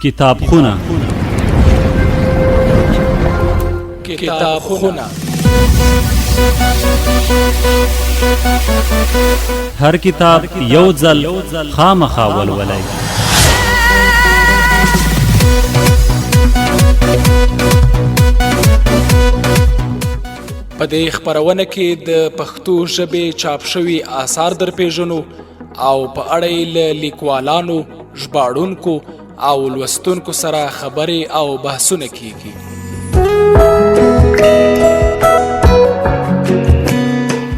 کتابخونه. کتابخونه هر کتاب یو ځل خامخا ولولئ. په دې خپرونه کې د پښتو ژبې چاپ شوي آثار در پیژنو او په اړه یې له لیکوالانو، ژباړونکو او لوستونکو سره خبرې او بحثونه کیږي.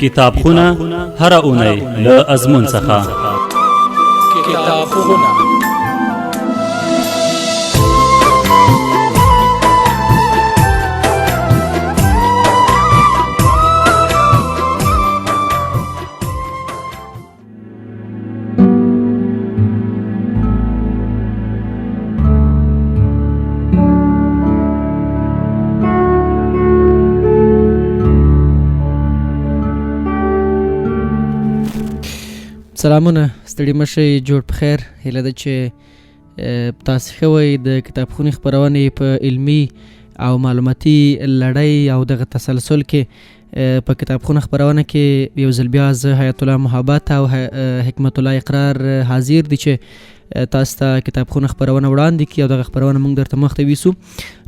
کتابخونه هره اونۍ له ازمون څخه. کتابخونه. سلامونه، ستړي مشي، جوړ په خیر. هیله ده چې تاسو ښه وئ. د کتابخونې خپرونې په علمي او معلوماتي لړۍ او دغه تسلسل کې په کتابخونه خپرونه کې یو ځل بیا زه حیات الله محبت او حکمت الله اقرار حاضر دي چې تاسو ته کتابخونه خپرونه وړاندې کړي او دغه خپرونه موږ درته مخته ویسو.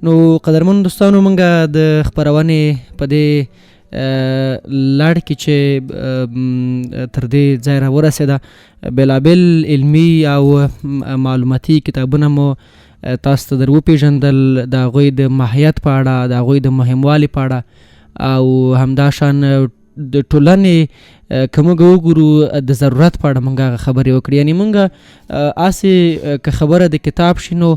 نو قدرمن دوستانو، موږ د خپرونې په دې لړ کې چې تر دې ځای را ورسېده، بېلابېل علمي او معلوماتي کتابونه مو تاسو ته در وپېژندل، د هغوی د ماهیت په اړه، د هغوی د مهموالي په اړه، او همداشان د ټولنې که موږ وګورو د ضرورت په اړه موږ هغه خبرې وکړې. یعنې موږ هسې که خبره د کتاب شي نو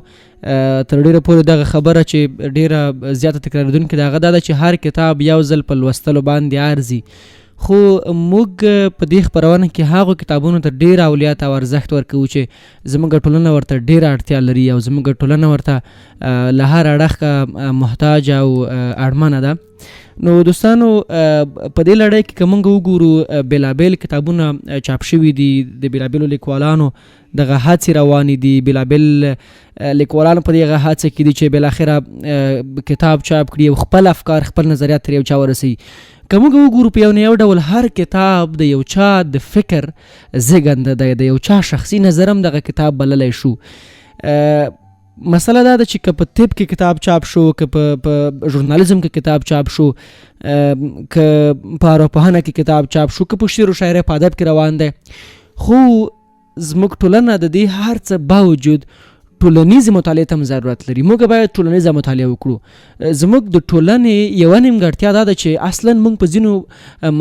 تر ډېره پورې دغه خبره چې ډېره زیاته تکرارېدونکې ده هغه دا ده چې هر کتاب یو ځل په لوستلو باندې ارزي. خو موږ په دې خپرونه کې هغو کتابونو ته ډېره اولیت او ارزښت ورکوو چې زموږ ټولنه ورته ډېره اړتیا لري او زموږ ټولنه ورته له هر اړخه محتاج او اړمنه ده. نو دوستانو، په دې لړۍ کې که موږ وګورو بېلابېل کتابونه چاپ شوي دي، د بېلابېلو لیکوالانو دغه هڅې روانې دي، بېلابېل لیکوالان په دغه هڅه کې دي چې بالاخره کتاب چاپ کړي او خپل افکار، خپل نظریات تر یو چا ورسوي. که موږ وګورو په یو نه یو ډول هر کتاب د یو چا د فکر زیږنده دی، د یو چا شخصي نظر هم دغه کتاب بللی شو. مسله دا ده چې که په طب کې کتاب چاپ شو، که په ژورنالیزم کې کتاب چاپ شو، که په ارواپوهنه کې کتاب چاپ شو، که په شعر و شاعرۍ په ادب کې روان دی، خو زموږ ټولنه د دې هر څه باوجود ټولنیزې مطالعې ته هم ضرورت لري. موږ باید ټولنیزه مطالعه وکړو. زموږ د ټولنې یوه نیمګړتیا دا ده چې اصلا موږ په ځینو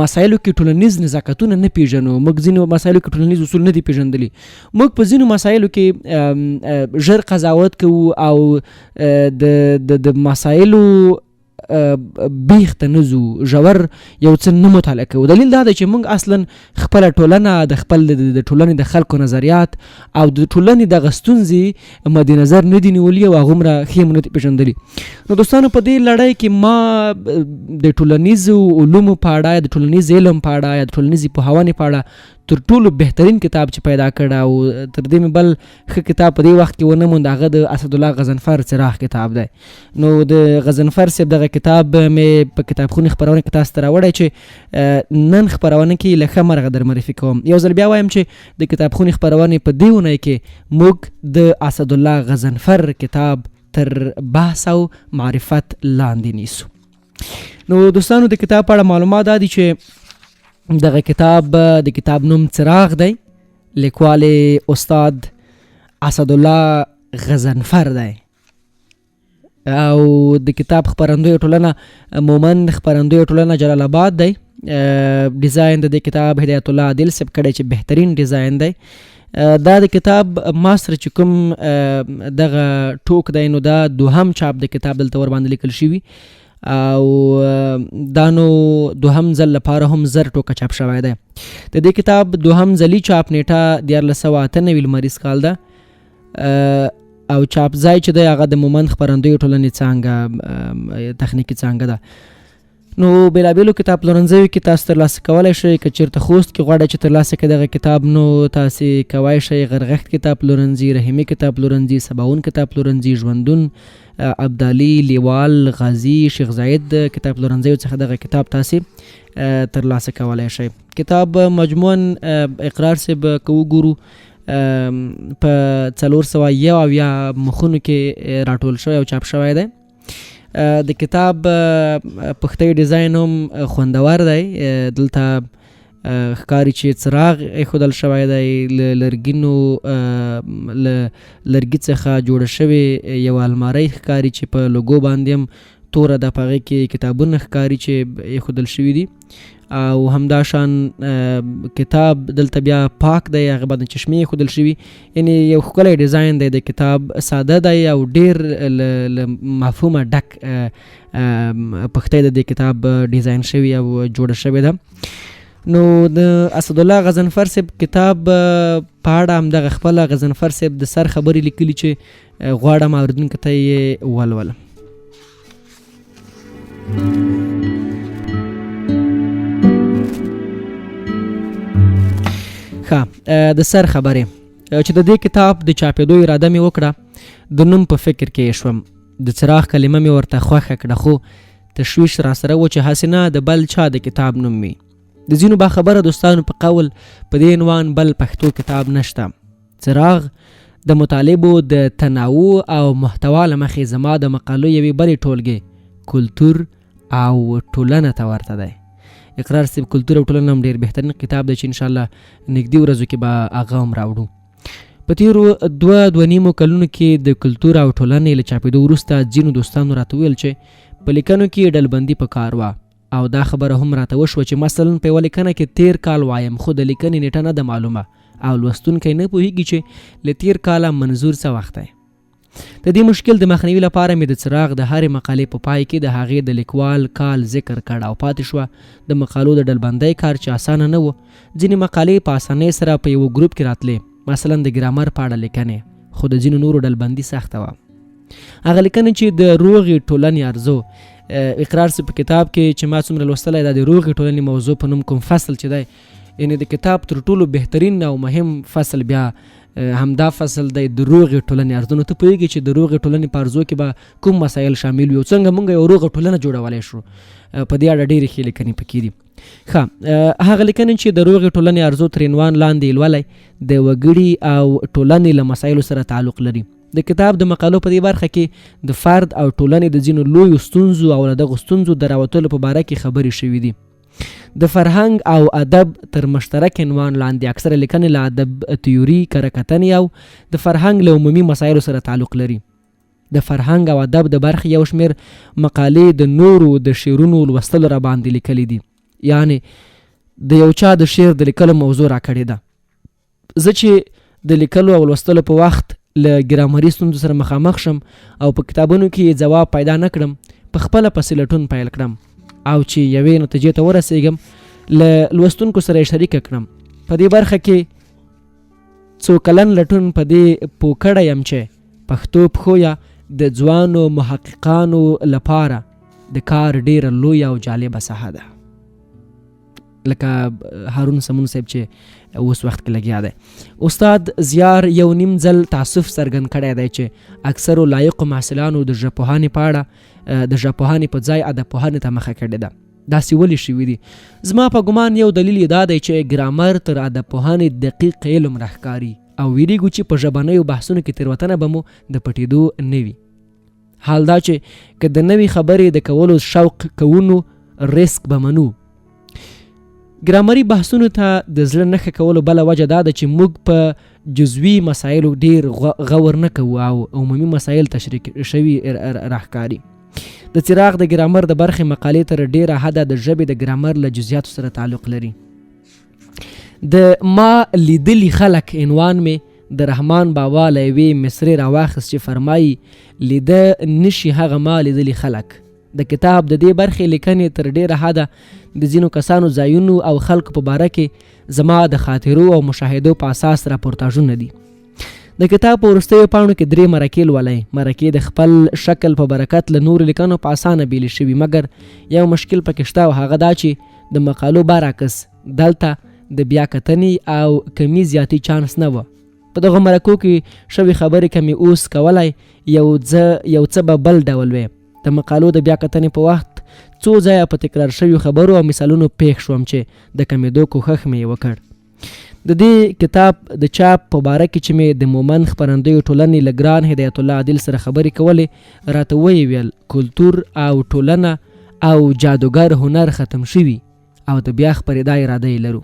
مسایلو کې ټولنیز نزاکتونه نه پیژنو، موږ ځینو مسایلو کې ټولنیز اصول نه دي پیژندلي، موږ په ځینو مسایلو کې ژر قضاوت کوو او د مسایلو بیخ ته نه ځو، ژور یو څه نه مطالعه کوو. دلیل دا دی چې موږ اصلا خپله ټولنه، د خپل د ټولنې د خلکو نظریات او د ټولنې دغه ستونزې مد نظر نه دي نیولي او هغومره ښې مو نه دي پېژندلي. نو دوستانو، په دې لړۍ کې ما د ټولنیزو علومو په اړه، د ټولنیز علم په اړه، یا د ټولنیزې پوهونې په اړه تر ټولو بهترین کتاب چې پیدا کړ او تر دې مې بل ښه کتاب په دې وخت کې ونه موند، هغه د اسدالله غضنفر څراغ کتاب دی. نو د غضنفر صاحب دغه کتاب مې په کتابخونې خپرونه کې تاسو ته راوړی چې نن خپرونه کې له ښه مرغه در معرفي کوم. یو ځل بیا وایم چې د کتابخونې خپرونې په دې اونۍ کې موږ د اسدالله غضنفر کتاب تر بحث او معرفت لاندې نیسو. نو دوستانو، د کتاب په اړه معلومات دا دي چې دغه کتاب، د کتاب نوم څراغ دی، لیکوال استاد اسدالله غضنفر دی او د کتاب خپرندوی ټولنه مومند خپرندوی ټولنه جلال آباد دی. ډیزاین د دې کتاب هدایت الله عادل صاحب کړی چې بهترین ډیزاین دی. دا د کتاب ما سره چې کوم دغه ټوک دی نو دا دوهم چاپ د کتاب دلته ور باندې لیکل شوی او دا نو دوهم ځل لپاره هم 1000 ټوکه چاپ شوی دی. د دې کتاب دوهم ځلي چاپ نیټه 1398 لمریز کال ده او چاپ ځای چې دی هغه د مومند خپرندوی ټولنې څانګه، تخنیکي څانګه ده. نو بېلابېلو کتاب پلورنځیو کې تاسو ترلاسه کولای شئ. که چېرته خوست کې غواړئ چې ترلاسه کړئ دغه کتاب، نو تاسو کوای شئ غرغښت کتاب پلورنځي، رحیمي کتاب پلورنځي، سباوون کتاب پلورنځي، ژوندون، ابدالي، لیوال، غازي، شیخ زاید کتاب پلورنځیو څخه دغه کتاب تاسو ترلاسه کولای شئ. کتاب مجموعاً اقرار صاحب که وګورو په 471 مخونو کې راټول شوی او چاپ شوی دی. د کتاب پښتۍ ډیزاین هم خوندور دی. دلته ښکاري چې څراغ ایښودل شوی دی، له لرګینو له لرګي څخه جوړه شوې یوه المارۍ ښکاري چې په لوګو باندې هم توره ده، په هغې کې کتابونه ښکاري چې ایښودل شوي دي. او همداشان کتاب دلته بیا پاک دی، هغه باندې چشمې ایښودل شوي، یعنی یو ښکلی ډیزاین دی د کتاب، ساده دی او ډیر له مفهومه ډک پښتۍ د دې کتاب ډیزاین شوی او جوړه شوې ده. نو د اسدالله غضنفر صاحب کتاب په اړه همدغه خپله غضنفر صاحب د سر خبرې لیکلي چې غواړم اورېدونکو ته یې ولولم. ښه، د سر خبرې چې د دې کتاب د چاپېدو اراده مې وکړه، د نوم په فکر کې شوم. د څراغ کلمه مې ورته خوښه کړه، خو تشویش را سره و چې هسې نه د بل چا د کتاب نوم وي. د ځینو باخبره دوستانو په قول په دې عنوان بل پښتو کتاب نشته. څراغ د مطالبو د تنوع او محتوا له مخې زما د مقالو یوې بلې ټولګې کلتور او ټولنه ته ورته دی. اقرار صاحب کلتور او ټولنه هم ډېر بهترین کتاب دی چې انشاءالله نږدې ورځو کې به هغه هم راوړو. په تېرو دوه دوه نیمو کلونو کې د کلتور او ټولنې له چاپېدو وروسته ځینو دوستانو راته وویل چې په لیکنو کې ډلبندي په کار وه، او دا خبره هم راته وشوه چې مثلا په یوه لیکنه کې تېر کال وایم، خو د لیکنې نېټه نه ده معلومه او لوستونکی نه پوهیږي چې له تېر کاله منظور څه وخت دی. د دې مشکل د مخنیوي لپاره مې د څراغ د هرې مقالې په پای کې د هغې د لیکوال کال ذکر کړ، او پاتې شوه د مقالو د ډلبندۍ کار چې اسانه نه و. ځینې مقالې په اسانۍ سره په یوه ګروپ کې راتلې، مثلا د ګرامر په اړه لیکنې، خو د ځینو نورو ډلبندي سخته وه. هغه لیکنې چې د روغې ټولنې ارزو، اقرار صاحب په کتاب کې چې ما څومره لوستلی، دا د روغې ټولنې موضوع په نوم کوم فصل چې دی، یعنی د کتاب تر ټولو بهترین او مهم فصل بیا همدا فصل دی، د روغې ټولنې ارزو. نو ته پوهېږې چې د روغې ټولنې په ارزو کې به کوم مسایل شامل وي او څنګه موږ یو روغه ټولنه جوړولی شو، په دې اړه ډېرې ښې لیکنې پکې دي. ښه، هغه لیکنې چې د روغې ټولنې ارزو تر عنوان لاندې یې لولی، د وګړي او ټولنې له مسایلو سره تعلق لري. د کتاب د مقالو په دې برخه کې د فرد او ټولنې د ځینو لویو ستونزو او له دغو ستونزو د راوتلو په باره کې خبرې شوې دي. د فرهنګ او ادب تر مشترک عنوان لاندې اکثره لیکنې له ادب تیوري، کره کتنې او د فرهنګ له عمومي مسایلو سره تعلق لري. د فرهنګ او ادب د برخې یو شمېر مقالې د نورو د شعرونو لوستلو را باندې لیکلې دي، یعنې د یو چا د شعر د لیکلو موضوع راکړې ده. زه چې د لیکلو او لوستلو په وخت له ګرامري ستونزو سره مخامخ شم او په کتابونو کې یې ځواب پیدا نه کړم، په خپله پسې لټون پیل کړم او چې یوې نتیجې ته ورسېږم له لوستونکو سره یې شریکه کړم. په دې برخه کې څو کلن لټون په دې پوه کړی یم چې پښتو پښویه د ځوانو محققانو لپاره د کار ډېره لویه او جالبه ساحه ده، لکه هارون سمون صاحب چې اوس وخت کې لګیا دی. استاد زیار یو نیم ځل تاسف څرګند کړی دی چې اکثرو لایقو محصلانو د ژبپوهنې په اړه د ژبپوهنې په ځای ادبپوهنې ته مخه کړې ده. داسې ولې شوي دي؟ زما په ګمان یو دلیل یې دا دی چې ګرامر تر ادبپوهنې دقیق علم راښکاري او ویریږو چې په ژبنیو بحثونو کې تېروتنه به مو د پټېدو نه وي. حال دا چې که د نوې خبرې د کولو شوق کوو نو ریسک به منو. ګرامري بحثونو ته د زړه نه ښه کولو بله وجه دا ده چې موږ په جزوي مسایلو ډیر غور نه کوو او عمومي مسایل تشریح شوي راښکاري. د څراغ د ګرامر د برخې مقالې تر ډیره حده د ژبې د ګرامر له جزئیاتو سره تعلق لري. د ما لیدلي خلک عنوان مې د رحمان بابا له یوې مصرې راواخیست چې فرمایي لیده نشي هغه ما لیدلي خلک. د کتاب د دې برخې لیکنې تر ډیره حده د ځینو کسانو، ځایونو او خلکو په باره کې زما د خاطرو او مشاهدو په اساس راپورتاژونه دي. د کتاب په وروستیو پاڼو کې درې مرکې لولئ. مرکې د خپل شکل په برکت له نورو لیکنو په اسانه بیلې شوي، مګر یو مشکل پکې شته او هغه دا چې د مقالو برعکس دلته د بیا کتنې او کمي زیاتي چانس نه و. په دغو مرکو کې شوې خبرې که مې اوس کولای یو څه به بل ډول وې. د مقالو د بیا کتنې په وخت څو ځایه په تکرار شویو خبرو او مثالونو پېښ شوم چې د کمېدو کوښښ مې یې وکړ. د دې کتاب د چاپ په باره کې چې مې د مومند خپرندویو ټولنې له ګران هدایت الله عادل سره خبرې کولې، راته ویې ویل، کلتور او ټولنه او جادوګر هنر ختم شوي او د بیا خپرېدا اراده یې لرو.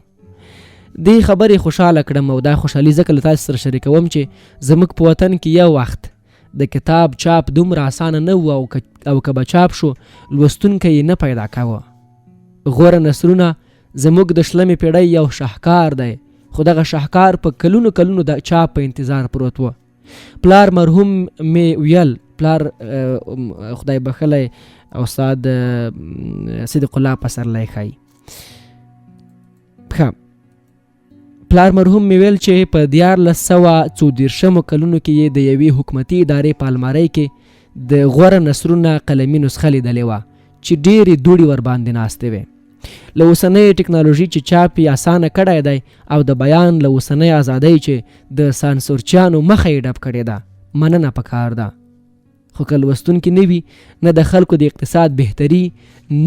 دې خبرې خوشحاله کړم او دا خوشحالي ځکه له تاسو سره شریکوم چې زموږ په وطن کې یو وخت د کتاب چاپ دومره اسانه نه و او که به چاپ شو لوستونکی یې نه پیدا کاوه. غوره نثرونه زموږ د شلمې پېړۍ یو شاهکار دی، خو دغه شاهکار په کلونو کلونو د چاپ په انتظار پروت و. پلار مرحوم مې ویل، پلار خدای بخښلی استاد صدیق الله پسرلی ښایي. ښه، پلار مرحوم مې ویل چې په 1334 کلونو کې یې د یوې حکومتي ادارې په المارۍ کې د غوره نثرونه قلمي نسخه لیدلې وه چې ډېرې دوړې ورباندې ناستې وې. له اوسنۍ ټکنالوژي چې چاپ یې اسانه کړی دی او د بیان له اوسنۍ ازادۍ چې د سانسورچیانو مخه یې ډب کړې ده، مننه پکار ده. خو که لوستونکي نه وي، نه د خلکو د اقتصاد بهتري،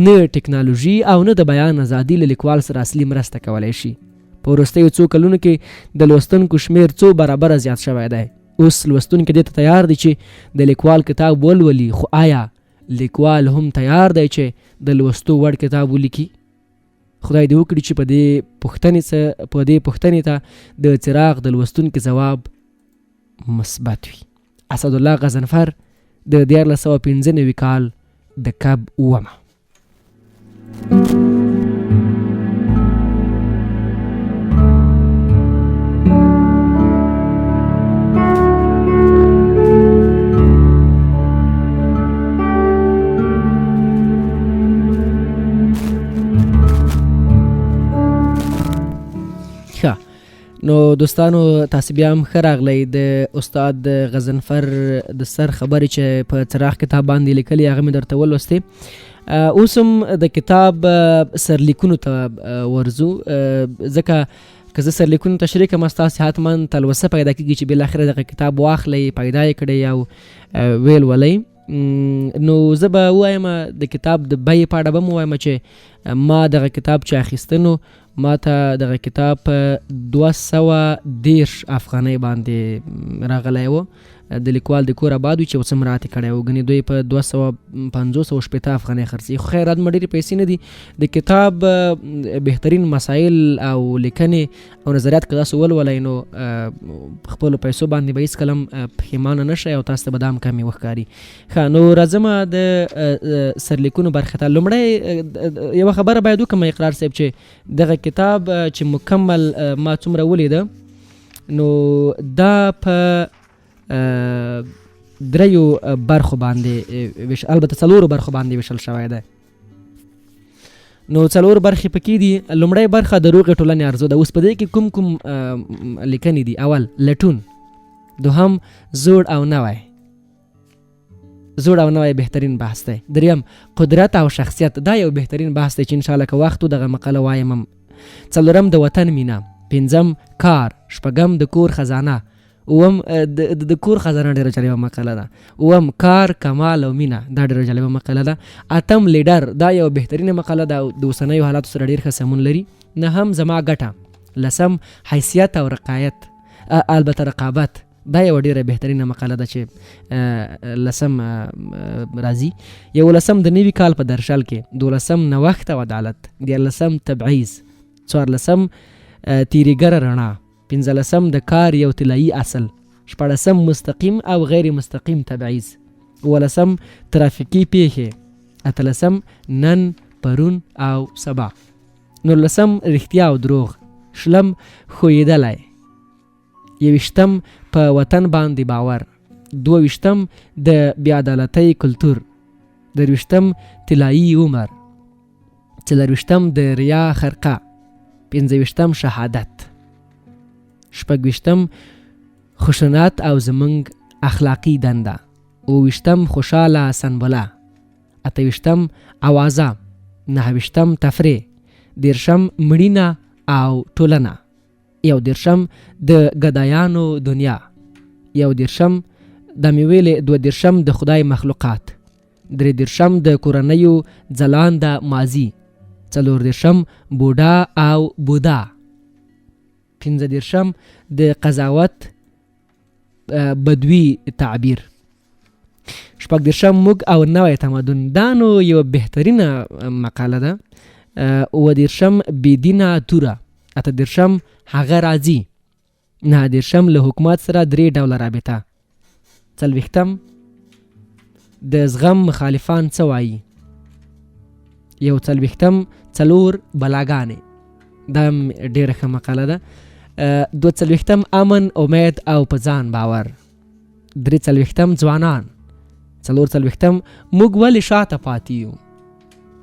نه ټکنالوژي او نه د بیان ازادي له لیکوال سره اصلي مرسته کولای شي. په وروستیو څو کلونو کې د لوستونکو شمېر څو برابره زیات شوی دی. اوس لوستونکي دې ته تیار دي چې د لیکوال کتاب ولولي، خو آیا لیکوال هم تیار دی چې د لوستو وړ کتاب ولیکي؟ خدای دې وکړي چې په دې پوښتنې په دې پوښتنې ته د څراغ د لوستونکي ځواب مثبت وي. اسدالله غضنفر د 1395 کال د کب اوومه. نو دوستانو تاسو بیا هم ښه راغلی. د استاد غضنفر د سر خبرې چې په څراغ کتاب باندې لیکلې هغه مې درته ولوستې. اوس هم د کتاب سرلیکونو ته ورځو، ځکه که زه سرلیکونو تشریح کړم ستاسې حتما تلوسه پیدا کېږي چې بالاخره دغه کتاب واخلئ، پیدا یې کړئ او ویې لولئ. نو زه به ووایم د کتاب د بیې په اړه به هم ووایم چې ما دغه کتاب چې اخیسته نو ما ته دغه کتاب په 230 افغانۍ باندې راغلی و. د لیکوال د کور آباد و چې څه مراعات یې کړی و، ګنې دوی په 250 او شپېته افغانۍ خرڅوي. خو خیر، مه ډېرې پیسې نه دي. د کتاب بهترین مسایل او لیکنې او نظریات که تاسو ولولئ نو خپلو پیسو باندې به هېڅکله هم پښېمانه نه شئ او تاسو ته به دا هم کمې وښکاري. ښه، نو راځم د سرلیکونو برخې ته. لومړی یوه خبره باید وکړم اقرار صاحب، چې دغه کتاب چې مکمل ما څومره ولیده نو دا په دریو برخو باندې ویش، البته څلورو برخو باندې ویشل شوی دی. نو څلور برخې پکې دي. لومړی برخه د روغې ټولنې ارزو ده. اوس په دې کې کوم کوم لیکنې دي؟ اول لټون، دوهم زوړ او نوی، زوړ او نوی بهترین بحث دی. دریم قدرت او شخصیت، دا یو بهترین بحث دی چې انشاءالله که وخت و دغه مقاله وایم هم. څلورم د وطن مینه، پنځم کار، شپږم د کور خزانه، اووم د کور خزانه ډېره جالبه مقاله ده. اووم کار، کمال او مینه، دا ډېره جالبه مقاله ده. اتم لیډر، دا یو بهترینه مقاله ده او د اوسنیو حالاتو سره ډېر ښه سمون لري. نهم زما ګټه، لسم حیثیت او رقایت، البته رقابت، دا یوه ډېره بهترینه مقاله ده چې لسم راځي. یولسم د نوي کال په درشل کې، دولسم نوښت او عدالت، دیارلسم تبعیض، څوارلسم تیریګره رڼا، پنځلسم د کار یو طلایي اصل، شپاړسم مستقیم او غیر مستقیم تبعیض، اوولسم ترافیکي پیښې، اتلسم نن، پرون او سبا، نولسم رښتیا او دروغ، شلم ښویېدلی، یوویشتم په وطن باندې باور، دوه ویشتم د بېعدالتۍ کلتور، درویشتم طلایي عمر، څلورویشتم د ریا خرقه، پنځه ویشتم شهادت، شپږویشتم خشونت او زمونږ اخلاقي دنده، اوویشتم خوشاله سنبله، اتهویشتم اوازه، نهویشتم تفریح، دېرشم مړینه او ټولنه، یو دېرشم د ګدایانو دنیا، یو دېرشم دا مې ویلې، دوه دېرشم د خدای مخلوقات، درې دېرشم د کورنیو ځلانده ماضي، څلور دېرشم بوډا او بودا، پنځه دېرشم د قضاوت بدوي تعبیر، شپږ دېرشم موږ او نوی تمدن. دا نو یوه بهترینه مقاله ده. اووه دېرشم بېدینه توره، اته دېرشم هغه راځي، نهه دېرشم له حکومت سره درې ډوله رابطه، څلوېښتم د زغم مخالفان څه وایي، یو څلوېښتم څلور بلاګانې. دا هم ډېره ښه مقاله ده. دوه څلوېښتم امن، امید او په ځان باور، درې څلوېښتم ځوانان، څلور څلوېښتم موږ ولې شاته پاتې یو،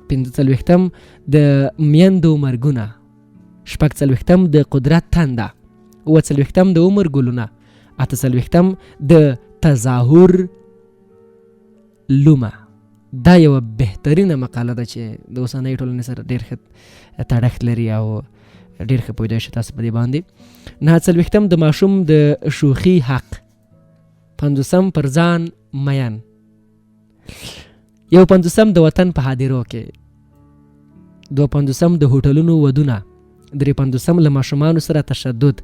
پنځه څلوېښتم د میندو مرګونه، شپږ څلوېښتم د قدرت تنده، اووه څلوېښتم د عمر ګلونه، اته څلوېښتم د تظاهر لومه. دا یوه بهترینه مقاله ده چې د اوسنۍ ټولنې سره ډېر ښه تړښت لري او ډېر ښه پوهېدای شئ تاسو په دې باندې. نهه څلوېښتم د ماشوم د شوخي حق، پنځوسم پر ځان میین، یو پنځوسم د وطن په هدیرو کې، دوه پنځوسم د هوټلونو ودونه، درې پنځوسم له ماشومانو سره تشدد،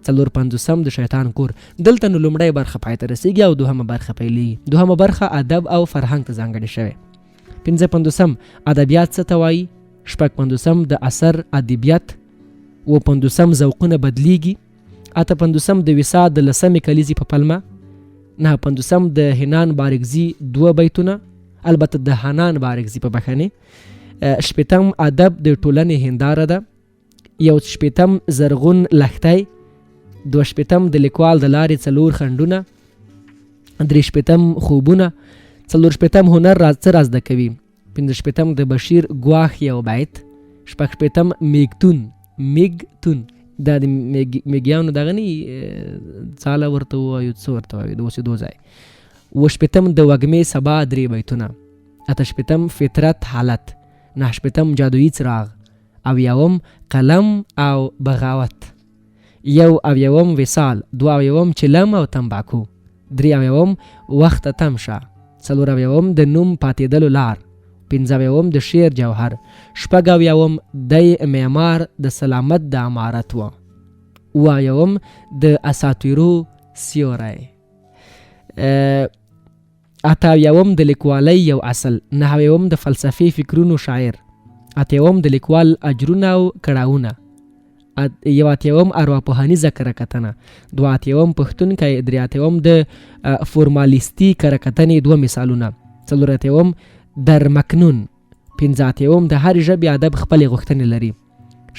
څلور پنځوسم د شیطان کور. دلته نو لومړی برخه پای ته رسیږي او دوهمه برخه پیلیږي. دوهمه برخه ادب او فرهنګ ته ځانګړې شوې. پنځه پنځوسم ادبیات څه ته وایي، شپږ پنځوسم د اثر ادبیت، اووه پنځوسم ذوقونه بدلیږي، اته پنځوسم د ویسا د لسمې کلیزې په پلمه، نهه پنځوسم د هنان بارکزي دوه بیتونه، البته د حنان بارکزي په بخښنې، شپېتم ادب د ټولنې هنداره ده، یو شپېتم زرغون لښتی، دوه شپېتم د لیکوال د لارې څلور خنډونه، درې شپېتم خوبونه، څلور شپېتم هنر راز څه را زده کوي، پنځه شپېتم د بشیر ګواښ یو بیت، شپږ شپېتم میږتون، میږتون دا د میږیانو دغه نه ځاله ورته ووایو څه ورته وایو د اوسېدو ځای، اووه شپېتم د وږمې سبا درې بیتونه، اته شپېتم فطرت حالت، نهه شپېتم جادویي څراغ، اویاوم قلم او بغاوت، یو اویاوم وصال، دوه اویاوم چلم او تنباکو، درې اویاوم وخته تم شه، څلور اویاوم د نوم پاتېدلو لار، پنځه اویاوم د شعر جوهر، شپږ اویاوم دی معمار د سلامت د امارت و، اووه اویاوم د اساطیرو سیوری، اته اویاوم د لیکوالۍ یو اصل، نهه اویاوم د فلسفې فکرونو شاعر، اتیاوم د لیکوال اجرونه او کړاوونه، یو اتیاوم ارواپوهنیزه کره کتنه، دوه اتیاوم پښتونکی، درې اتیاوم د فورمالیستي کره کتنې دوه مثالونه، څلور اتیاوم درمکنون، پنځه اتیاوم د هرې ژبې ادب خپلې غوښتنې لري،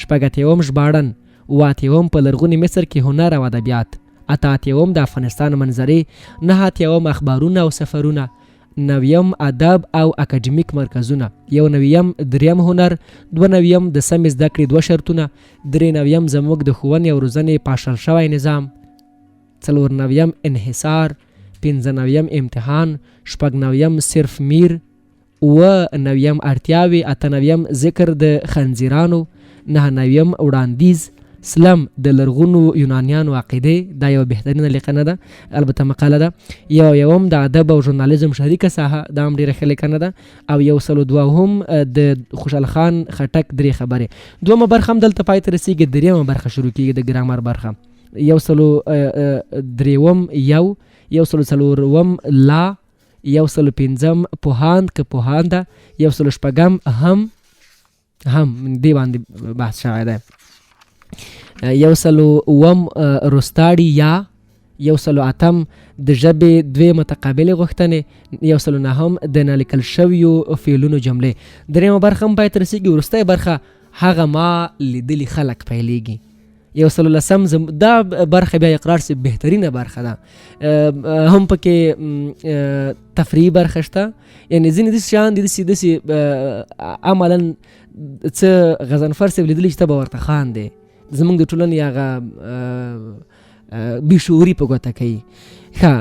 شپږ اتیاوم ژباړن، اووه اتیاوم په لرغوني مصر کې هنر او ادبیات، اته اتیاوم د افغانستان منظرې، نهه اتیاوم اخبارونه او سفرونه، نویم ادب او اکاډمیک مرکزونه، یو نویم دریم هنر، دوه نویم د سمې زده کړې دوه شرطونه، درې نویم زموږ د ښوونې او روزنې پاشل شوی نظام، څلور نویم انحصار، پنځه نویم امتحان، شپږ نویم صرف میر، اووه نویم اړتیاوې، اته نویم ذکر د خنزیرانو، نهه نویم وړاندیز، سلم د لرغونو یونانیانو عقیدې. دا یوه بهترینه لیکنه ده، البته مقاله ده. یو یوم د ادب او ژورنالیزم شریکه ساحه، دا هم ډېره ښه لیکنه ده. او یو سلو دوه هم د خوشحال خان خټک درې خبرې. دومه برخه هم دلته پای ته رسیږي. دریمه برخه شروع کیږي، د ګرامر برخه. یو سلو دریوم یو، یو سلو څلوروم لا، یو سلو پنځم پوهاند که پوهانده، یو سلو شپږم هم هم دې باندې بحث شوی دی. یو سلو اووم روستاړي یا، یو سلو اتم د ژبې دوې متقابلې غوښتنې، یو سلو نهم د نالیکل شویو فعلونو جملې. درېیمه برخه هم پای ته رسېږي. وروستۍ برخه هغه ما لیدلي خلک پیلېږي. یو سلو لسم دا برخه بیا اقرار سي بهترینه برخه ده. هم پکې تفریحي برخه شته، یعنی ځینې داسې شیان دي، داسې داسې عملاً څه غضنفر صاحب لیدلي چې ته به ورته خاندې. زمونږ د ټولنې هغه بې شعوري په ګوته کوي. ښه،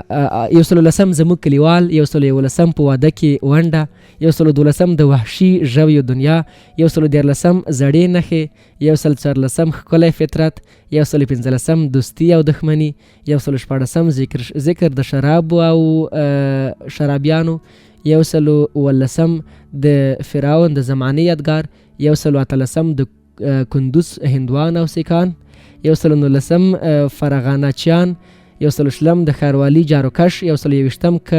110 زموږ کلیوال، 111 په واده کې ونډه، 112 د وحشي ژویو دنیا، 113 زړې نښې، 114 ښکلی فطرت، 115 دوستي او دښمني، 116 ذکر د شرابو او شرابیانو، 117 د فرعون د زمانې یادګار، 118 د کندوز هندوان او سیکان، 119 فرغاناچیان، 120 د ښاروالي جاروکش، 121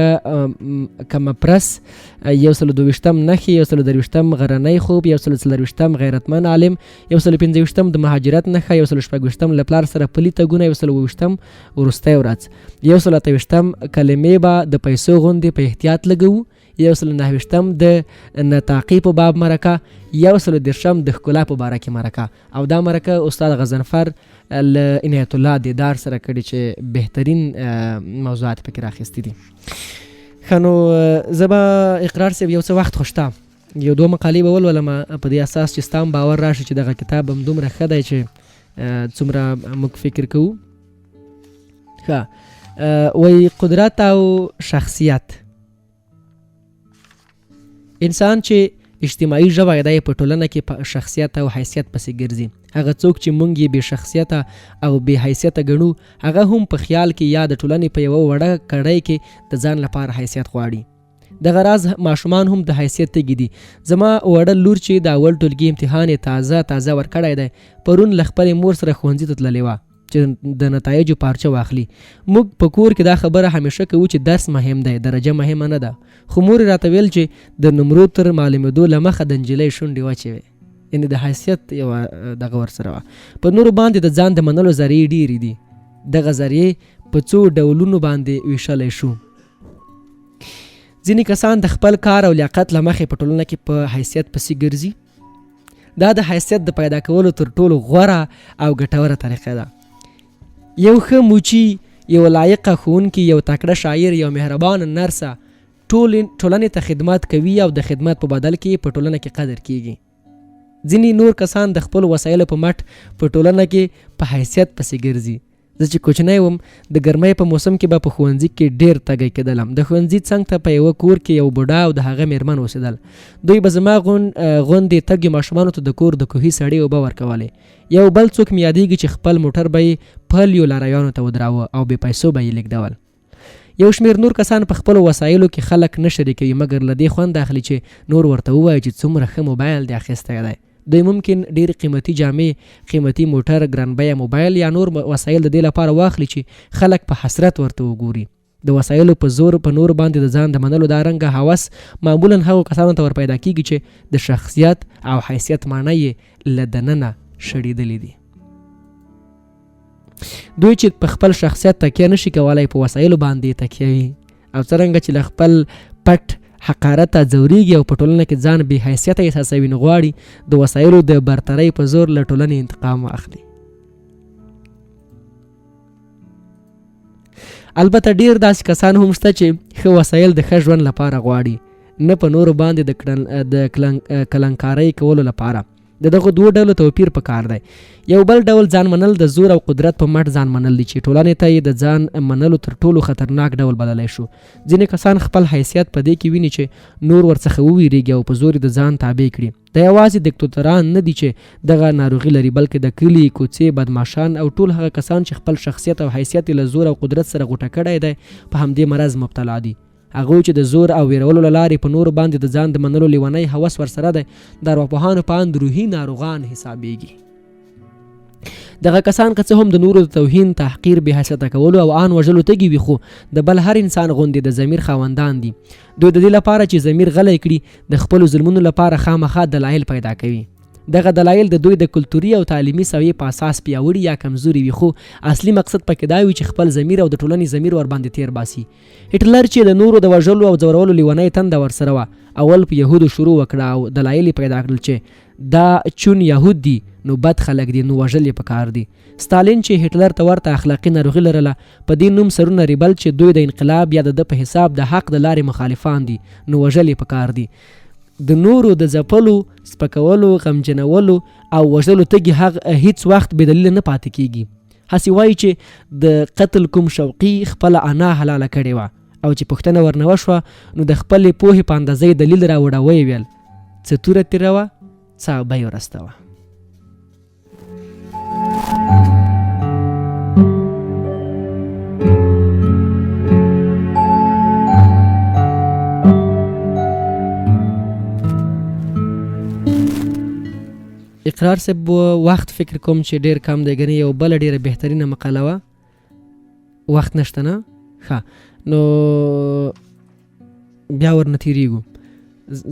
کمپرس، 122 نښې، 123 غرنی خوب، 124 غیرتمن عالم، 125 د مهاجرت نښه، 126 له پلار سره پلي تګونه، 127 وروستی ورځ، 128 کلمې به د پیسو غوندې په احتیاط لګوو، 129 د نطاقي په باب مرکه، 130 د ښکلا په باره کې مرکه. او دا مرکه استاد غضنفر له عنایت الله دیدار سره کړې چې بهترین موضوعات پکې راخیستي دي. ښه، نو زه به اقرار صاحب یو څه وخت خو شته، یو دوه مقالې به ولولم په دې اساس چې ستا هم باور راشي چې دغه کتاب هم دومره ښه دی چې څومره موږ فکر کوو. ښه، وایي قدرت او شخصیت. انسان چې اجتماعي ژبه دی په ټولنه کې په شخصیت او حیثیت پسې ګرځي. هغه څوک چې مونږ یې بې شخصیته او بې حیثیته ګڼو، هغه هم په خیال کې یا د ټولنې په یوه وړه کړۍ کې د ځان لپاره حیثیت غواړي. دغه راز ماشومان هم د حیثیت تږي دي. زما وړه لور چې د اول ټولګي امتحان یې تازه تازه ورکړی دی، پرون له خپلې مور سره ښوونځي ته تللې وه چې د نتایجو پارچه واخلي. موږ په کور کې دا خبره همیشه کوو چې درس مهم دی، درجه مهمه نه ده. خو مور یې راته ویل چې د نمرو تر معلومېدو له مخه د نجلۍ شونډې وچې وې، یعنې د حیثیت یوه دغه ورسره وه. په نورو باندې د ځان د منلو ذریعې ډېرې دي. دغه ذریعې په څو ډولونو باندې ویشلی شو. ځینې کسان د خپل کار او لیاقت له مخې په ټولنه کې په حیثیت پسې ګرځي. دا د حیثیت د پیدا کولو تر ټولو غوره او ګټوره طریقه ده. یو ښه موچي، یو لایقه ښوونکي، یو تکړه شاعر، یو مهربان نرسه ټولنې ته خدمت کوي او د خدمت په بدل کې په ټولنه کې قدر کیږي. ځینې نور کسان د خپلو وسایلو په مټ په ټولنه کې په حیثیت پسې ګرځي. زه چې کوچنی وم، د ګرمۍ په موسم کې به په ښوونځي کې ډېر تږی کېدلم. د ښوونځي څنګ ته په یوه کور کې یو بوډا او د هغه مېرمن اوسېدل. دوی به زما غوندې تږیو ماشومانو ته د کور د کوهي سړې اوبه ورکولې. یو بل څوک مې یادېږي چې خپل موټر به یې پلیو لارویانو ته ودراوه او بې پیسو به یې لېږدول. یو شمېر نور کسان په خپلو وسایلو کې خلک نه شریکوي، مګر له دې خوند اخلي چې نور ورته ووایي چې څومره ښه موبایل دې اخیستی دی. دوی ممکن ډېرې قیمتي جامې، قیمتي موټر، ګران بیه موبایل یا نور وسایل د دې لپاره واخلي چې خلک په حسرت ورته وګوري. د وسایلو په زور په نورو باندې د ځان د منلو دا رنګه هوس معمولا هغو کسانو ته ور پیدا کیږي چې د شخصیت او حیثیت معنی یې له دننه شړېدلي دي. دوی چې په خپل شخصیت تکیه نشي کولای، په وسایلو باندې تکیه وي او څرنګه چې له خپل پټ حقارته ځورېږي او په ټولنه کې ځان بې حیثیته احساسوي، نو غواړي د وسایلو د برترۍ په زور له ټولنې انتقام واخلي. البته ډیر داسې کسان هم شته چې ښه وسایل د ښه ژوند لپاره غواړي، نه په نورو باندې د کلنکارۍ کولو لپاره. د دغو دوو ډلو توپیر په کار دی. یو بل ډول ځان منل د زور او قدرت په مټ ځان منل دي چې ټولنې ته یې د ځان منلو تر ټولو خطرناک ډول بللی شو. ځینې کسان خپل حیثیت په دې کې ویني چې نور ورڅخه وویریږي او په زور یې د ځان تابع کړي. دا یوازې دیکتاتوران نه دي چې دغه ناروغي لري، بلکې د کلي، کوڅې بدماشان او ټول هغه کسان چې خپل شخصیت او حیثیت یې له زور او قدرت سره غوټه کړی دی، په همدې مرض مبتلا دي. هغوی چې د زور او ویرولو له لارې په نورو باندې د ځان د منلو لیونی هوس ورسره دی، د ارواپوهانو په اند روحي ناروغان حسابیږي. دغه کسان که څه هم د نورو د توهین، تحقیر، بې حیثیته کولو او آن وژلو تږي وي، خو د بل هر انسان غوندې د ضمیر خاوندان دي. دوی د دې لپاره چې ضمیر غلی کړي، د خپلو ظلمونو لپاره خامخا دلایل پیدا کوي. دغه دلایل د دوی د کلتوري او تعلیمي سویې په اساس پیاوړي یا کمزوري وي، خو اصلي مقصد پکې دا وي چې خپل ضمیر او د ټولنې ضمیر ورباندې تیر باسي. هټلر چې د نورو د وژلو او ځورولو لیونی تنده ورسره وه، اول په یهودو شروع وکړه او دلایل یې پیدا کړل چې دا چون یهود دي نو بد خلک دي، نو وژل یې پکار دي. ستالین چې هټلر ته ورته اخلاقي ناروغي لرله، په دې نوم سرونه ریبل چې دوی د انقلاب یا د ده په حساب د حق د لارې مخالفان دي، نو وژل یې پکار دي. د نورو د ځپلو، سپکولو، غمجنولو او وژلو تږي هغه هیڅ وخت بې دلیله نه پاتې کیږي. هسې وایي چې د قتل کوم شوقي خپله انا حلاله کړې وه او چې پوښتنه ورنه وشوه نو د خپلې پوهې په اندازه یې دلیل راوړ او ویې ویل څه توره تیره وه څه ابۍ ورسته وه. اقرار صاحب وخت فکر کوم چې ډیر کم دی ګنې یو بله ډیره بهترینه مقاله وه وخت نشته نه ښه نو بیا ورنه تیریږو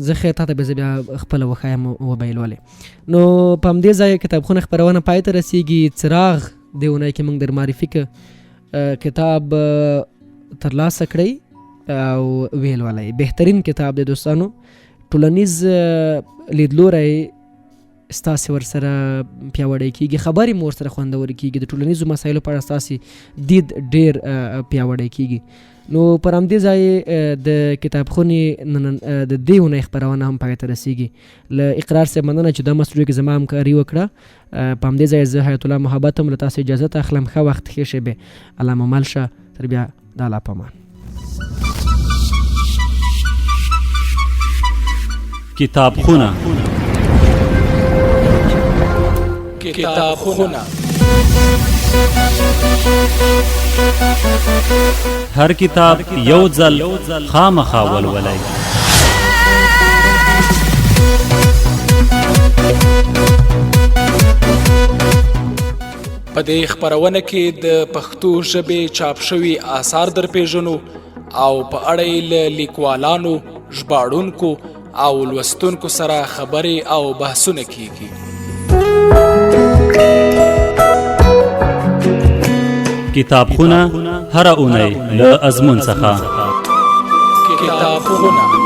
زه خیر تاته به زه بیا خپله وښایم وبه یې لولې نو په همدې ځای کتابخونه خپرونه پای ته رسیږي څراغ دې اونۍ کې موږ در معرفي که کتاب ترلاسه کړئ او ویې لولئ بهترین کتاب دی دوستانو ټولنیز لیدلوری ستاسې ورسره پیاوړی کیږي، خبرې مو ورسره خوندورې کیږي، د ټولنیزو مسایلو په اړه ستاسې دید ډیر پیاوړی کیږي. نو پر همدې ځای د کتابخونې نن د دې اونۍ خپرونه هم پای ته رسیږي. له اقرار صاحب مننه چې دا مسلو کې زما همکاري وکړه. په همدې ځای زه حیات الله محبت هم له تاسو اجازه اخلم. ښه وخت، ښې شېبې، الله مو مل شه. تر بیا د الله په امان. کتابخونه کتابخونه هر کتاب یو ځل خامخا ولولئ. په دې خپرونه کې د پښتو ژبې چاپ شوي آثار در پیژنو او په اړه یې له لیکوالانو، ژباړونکو او لوستونکو سره خبرې او بحثونه کیږي. کتابخونه هره اونۍ له ازمون څخه. کتابخونه.